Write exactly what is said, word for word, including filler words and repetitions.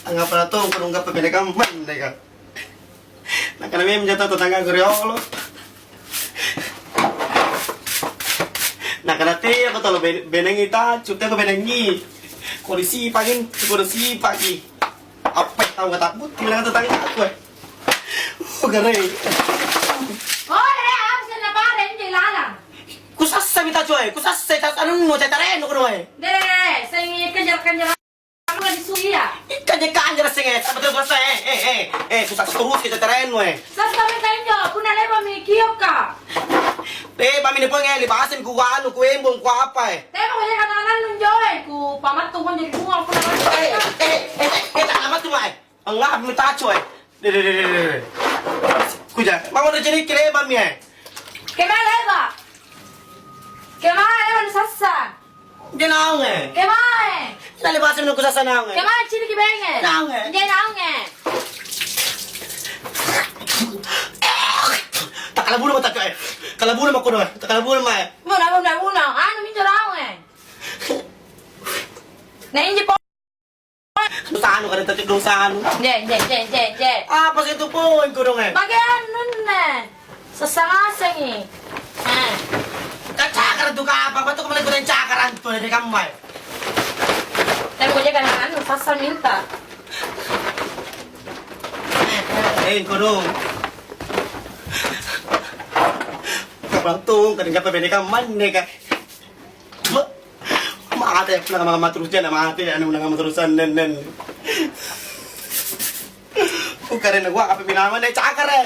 Angngapa natongko nunggappa bene kammanne ka? Nakana memang jata tatanggaku riolo. Nakana te apa tolo be-, benengi tacu, te apa benengi? Kodi sipaki, kodi sipaki. Apa tau kata butti bilang tatanggaku eh. Oh, gare. Oh, deh, harus kena pare injo ilalang. Kusassami tacu eh, kusassai tas anunnu, catarennu kuno eh. Deh, sengi kejar-kejar. Apa disuia? Ikka je kanjara senge, sama terus selesai, eh, eh, eh, eh, kusassurusi tatarennu, eh. Sassa minta injo, punna le'ba'mi kiokka. Le'ba'mi nipoeng, eh, libaseng ku anu, ku embong, ku apa, eh. Temo ko je kanangannu njo, eh, ku pamattu konjo ri bunga, punna Eh, eh, eh, eh, eh, tak lama tu, eh. Angngapmi taco, eh. Deh, deh, deh, deh, deh. Kuja, mama udah jadi le'ba'mi, eh. Kemae le'ba'? Kemae le'ba' sassa? Dia naung, eh. Kemae? Tali bahasa menurut sasa naung, eh. Kemae cili kibenge? Naung, eh. Dia naung, eh. Takala bulu mata, eh. Takala bulu mako, eh. Takala bulu, eh. Buna, buna, buna. Anu minjo naung, eh. Nah, inji po- Dosanu kada tadi dosanu. Je, je, je, je, je. Apa sih itu poin kodong, eh? Bagian nunne. Sessangasengi. Eh. Kacakar tu kapang, apa tu kembali kudang cakar antu dari kambai. Tapi gue jaga anu, sasa minta. Eh, kodong. Kapang tu, kadang kapang bene kammanne, Kak. Mate, punna kamma-kamma terus jana mate, anu, punna kamma terusan, nen, nen. Bukarena gua apa bilang, nen, cakar, eh.